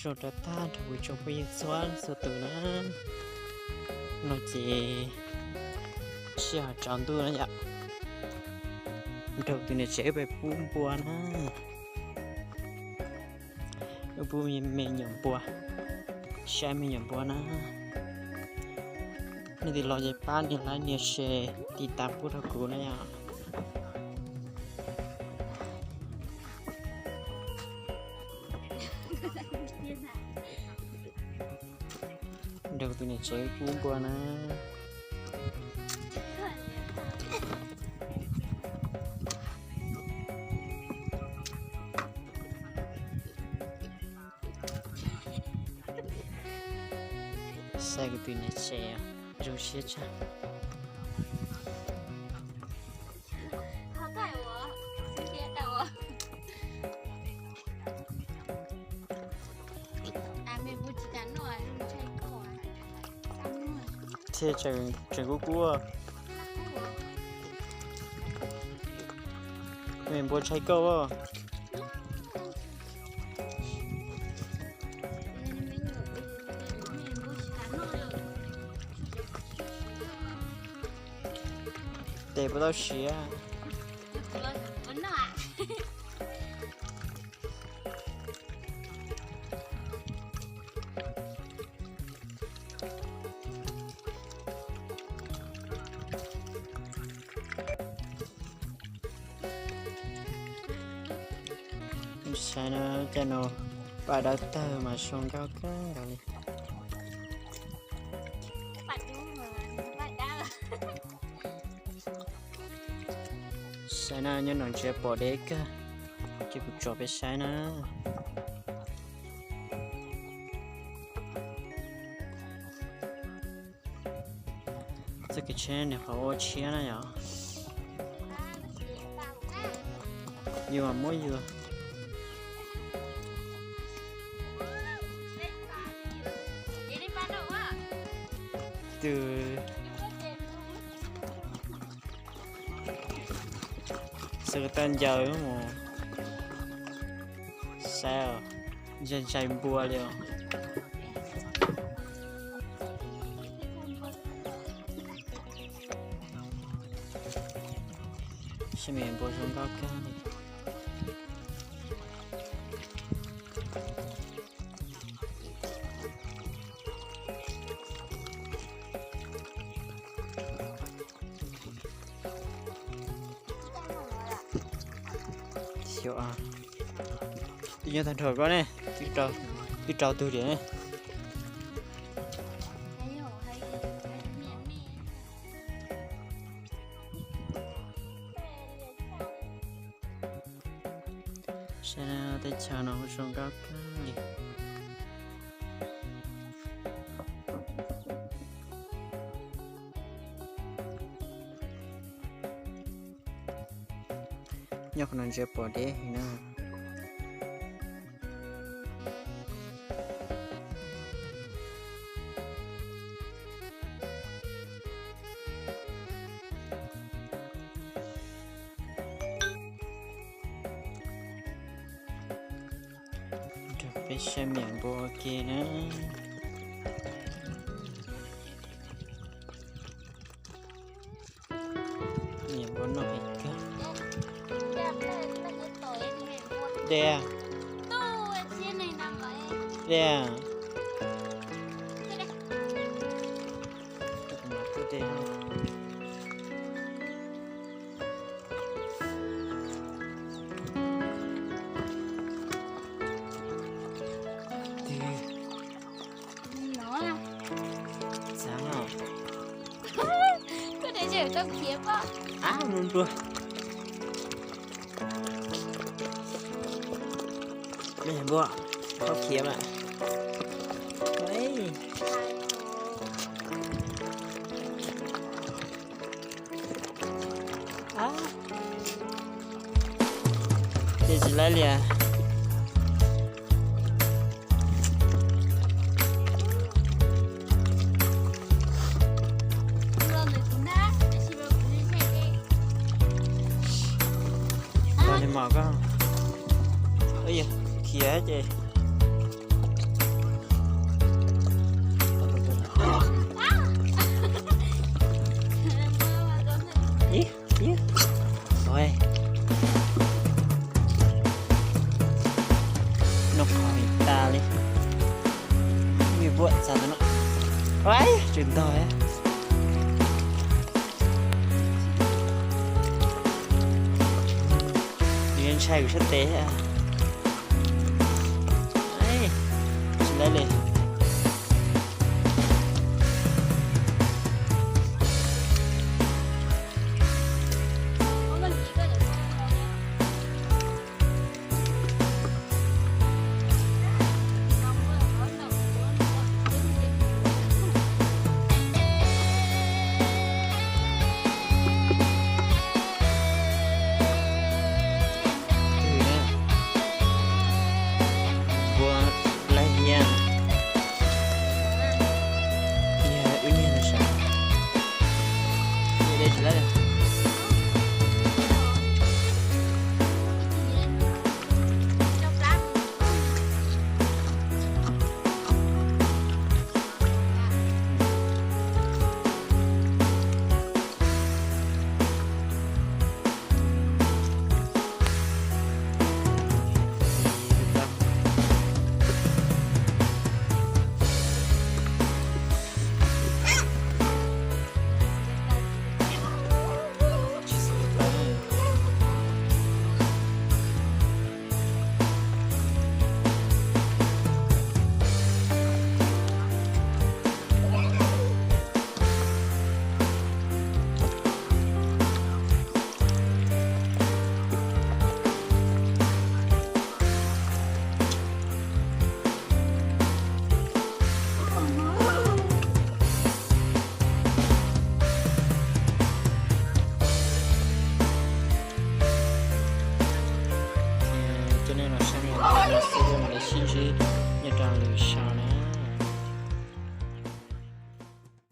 Zoo rau tag nrho kuv tsoom phooj ywg txhua txhua tus na. No ces sij hawm tsaus ntuj na yom, nrog tus niam tsev wb pem pub npua na. Wb pub me nyuam npua, saib me nyuam npua na. Nej twg los ces pab nias like nias share tiv tas pub rau kuv na yom. Nrog tus niam tsev pub npua na. Saib kuv tus niam tsev zoo siab tshaj. Thiab tseem kub kub. Me npua tshaib koj. Tes puas tau siav? Saib no, cov no paj dawb tawg mas zoo nkauj kawg nkaus li. Saib na, nyob no ntsia pom deb kawg, ces kuv tso peb saib na. Txoj kev tsheb nws qhov ua tshiab na yom. Yus mas muab yus. Tus xav tau ncaws mus saib os, ntshai ntshai npua li os. Saib me npua zoo nkauj kawg li. Xyov, twb nyob tag nrho koj ne, twb rau tug diam ne. Saib teb chaws no zoo nkauj kawg li. Nyob qhov no ntsia pom deb heev na. Nrog peb saib me nyuam npua ua ke na. Me nyuam npua noj heev kawg. Dej, dej. Txav os. Koj de zem tau khiav pom. Ab, npua. Me npua, tau khiav mas. Ces tsis laib li. Tau li mas koj. Khiav ces. Npuaj txog ntawm no. Tsw ntog. Nws ntshai kuv sab tes thiab. Tsis laib li. Npua laib hiab. Yog wb nyiag no sav. Nyiag dej tsis laib li. Cov neeg los saib, no xwb mam li sib ntsib nyob rau lwm zaus na.